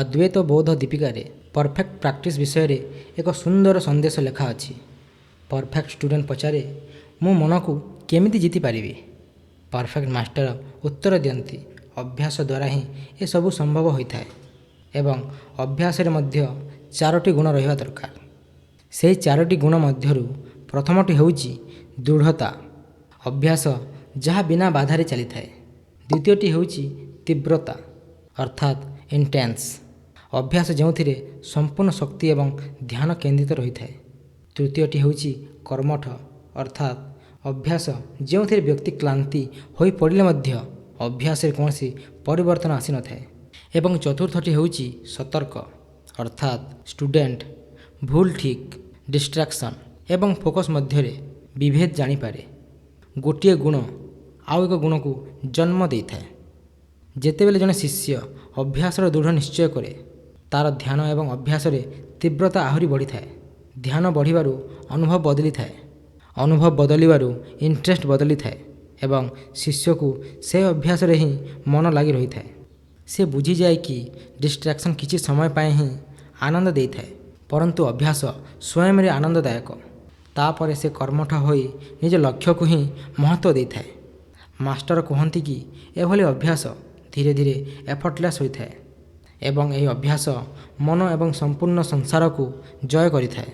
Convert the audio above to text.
ଅଦ୍ୱୈତ ବୋଧ ଦୀପିକାରେ perfect practice ବିଷୟରେ ଏକ ସୁନ୍ଦର ସନ୍ଦେଶ ଲେଖା ଅଛି। ପରଫେକ୍ଟ ଷ୍ଟୁଡେଣ୍ଟ ପଚାରେ, ମୁଁ ମନକୁ କେମିତି ଜିତିପାରିବି? ପରଫେକ୍ଟ ମାଷ୍ଟର ଉତ୍ତର ଦିଅନ୍ତି, ଅଭ୍ୟାସ ଦ୍ୱାରା ହିଁ ଏସବୁ ସମ୍ଭବ ହୋଇଥାଏ ଏବଂ ଅଭ୍ୟାସରେ ମଧ୍ୟ ଚାରୋଟି ଗୁଣ ରହିବା ଦରକାର। ସେହି ଚାରୋଟି ଗୁଣ ମଧ୍ୟରୁ ପ୍ରଥମଟି ହେଉଛି ଦୃଢ଼ତା, ଅଭ୍ୟାସ ଯାହା ବିନା ବାଧାରେ ଚାଲିଥାଏ। ଦ୍ୱିତୀୟଟି ହେଉଛି ତୀବ୍ରତା, ଅର୍ଥାତ୍ ଇଣ୍ଟେନ୍ସ, ଅଭ୍ୟାସ ଯେଉଁଥିରେ ସମ୍ପୂର୍ଣ୍ଣ ଶକ୍ତି ଏବଂ ଧ୍ୟାନ କେନ୍ଦ୍ରିତ ରହିଥାଏ। ତୃତୀୟଟି ହେଉଛି କର୍ମଠ, ଅର୍ଥାତ୍ ଅଭ୍ୟାସ ଯେଉଁଥିରେ ବ୍ୟକ୍ତି କ୍ଳାନ୍ତି ହୋଇପଡ଼ିଲେ ମଧ୍ୟ ଅଭ୍ୟାସରେ କୌଣସି ପରିବର୍ତ୍ତନ ଆସିନଥାଏ। ଏବଂ ଚତୁର୍ଥଟି ହେଉଛି ସତର୍କ, ଅର୍ଥାତ୍ ଷ୍ଟୁଡେଣ୍ଟ ଭୁଲ ଠିକ୍, ଡିଷ୍ଟ୍ରାକ୍ସନ୍ ଏବଂ ଫୋକସ୍ ମଧ୍ୟରେ ବିଭେଦ ଜାଣିପାରେ। ଗୋଟିଏ ଗୁଣ ଆଉ ଏକ ଗୁଣକୁ ଜନ୍ମ ଦେଇଥାଏ। ଯେତେବେଳେ ଜଣେ ଶିଷ୍ୟ ଅଭ୍ୟାସର ଦୃଢ଼ ନିଶ୍ଚୟ କରେ, ତା'ର ଧ୍ୟାନ ଏବଂ ଅଭ୍ୟାସରେ ତୀବ୍ରତା ଆହୁରି ବଢ଼ିଥାଏ। ଧ୍ୟାନ ବଢ଼ିବାରୁ ଅନୁଭବ ବଦଳିଥାଏ, ଅନୁଭବ ବଦଳିବାରୁ ଇଣ୍ଟରେଷ୍ଟ ବଦଳିଥାଏ ଏବଂ ଶିଷ୍ୟକୁ ସେ ଅଭ୍ୟାସରେ ହିଁ ମନ ଲାଗି ରହିଥାଏ। ସେ ବୁଝିଯାଏ କି ଡିଷ୍ଟ୍ରାକ୍ସନ୍ କିଛି ସମୟ ପାଇଁ ହିଁ ଆନନ୍ଦ ଦେଇଥାଏ, ପରନ୍ତୁ ଅଭ୍ୟାସ ସ୍ୱୟଂରେ ଆନନ୍ଦଦାୟକ। ତାପରେ ସେ କର୍ମଠ ହୋଇ ନିଜ ଲକ୍ଷ୍ୟକୁ ହିଁ ମହତ୍ତ୍ୱ ଦେଇଥାଏ। ମାଷ୍ଟର କୁହନ୍ତି କି ଏଭଳି ଅଭ୍ୟାସ ଧୀରେ ଧୀରେ ଏଫର୍ଟଲେସ୍ ହୋଇଥାଏ ଏବଂ ଏହି ଅଭ୍ୟାସ ମନ ଏବଂ ସମ୍ପୂର୍ଣ୍ଣ ସଂସାରକୁ ଜୟ କରିଥାଏ।